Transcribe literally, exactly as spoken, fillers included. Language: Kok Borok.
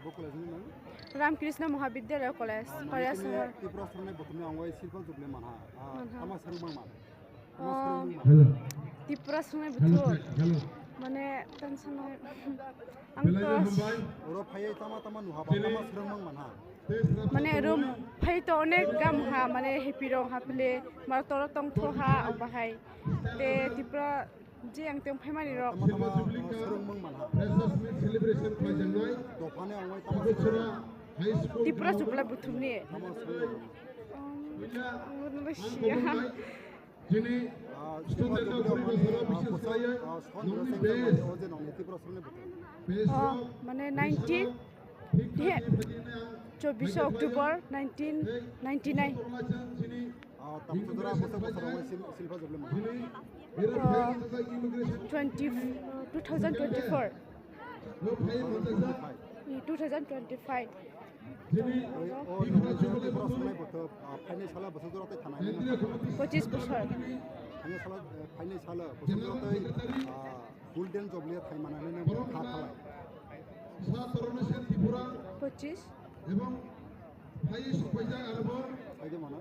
Bo college ni nang? Ramkrishna Mahavidyalaya College, ah, mane Kaliasahar. Tripura swngnai buthumni ang wai silpa juble manha. Ah, manha. Tama swrwng mang man? Tama swrwng mang man? Hello. Tripura swngnai buthum. Hello, sir. Hello. Mane, tension nai. Ang to oro phaiye tama tama nuha ba, tama swrwng mang manha. Mane, room phai to onek gam ha, mane, happy rong ha phle, mar toro tong tho ha, ang bahai. Te Tripura je ang teng phaimani rok. Tama tama, ah, swrwng mang manha. Freshers Meet celebration khlaijaknai. Dophani ang wai tama Tripura High School Tripura Chupla buthumni. Tama swrwng mang manha. Um, ang siya. Chini student rok poribar salo bises khlaiya nongni best. Best rok mane nineteen, he, chobbish October nineteen ninety-nine. Twenty, two thousand twenty-four. Two thousand twenty-five. Phainai sala bwswk jora tei thanai. Pachis bosor. Phainai sala, phainai sala bwswk jora tei, ah, Golden Jubilee thai manani nang kha khalai. Pachis. Phaidi mano.